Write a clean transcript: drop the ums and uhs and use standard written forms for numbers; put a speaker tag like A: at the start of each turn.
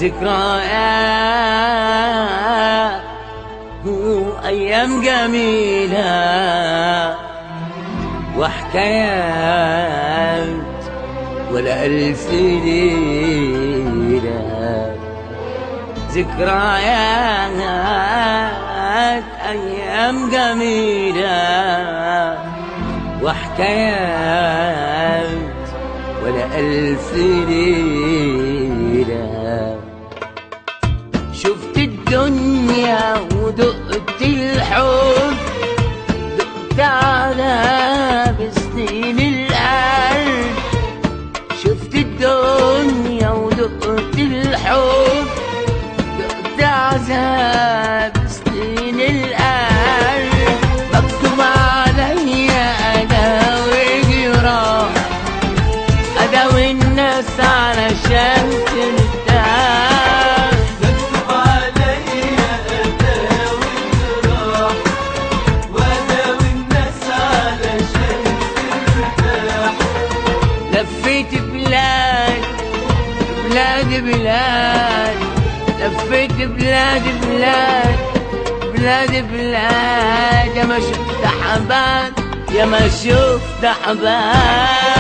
A: ذكريات وأيام جميلة وحكايات ولا ألف ليلة. ذكريات أيام جميلة وحكايات ولا ألف ليلة. شفت الدنيا ودقت الحب، دقت عذاب سنين القلب. شفت الدنيا ودقت الحب، دقت عذاب سنين القلب. مكتوب عليا أداوي جراح، أداوي الناس علشان ترتاح.
B: مكتوب عليا أداوي جراح، وأداوي الناس علشان ترتاح.
A: لفيت بلاد بلاد بلاد، لفيت بلاد بلاد بلاد بلاد، يا ما شفت حباب، يا ما شفت حباب.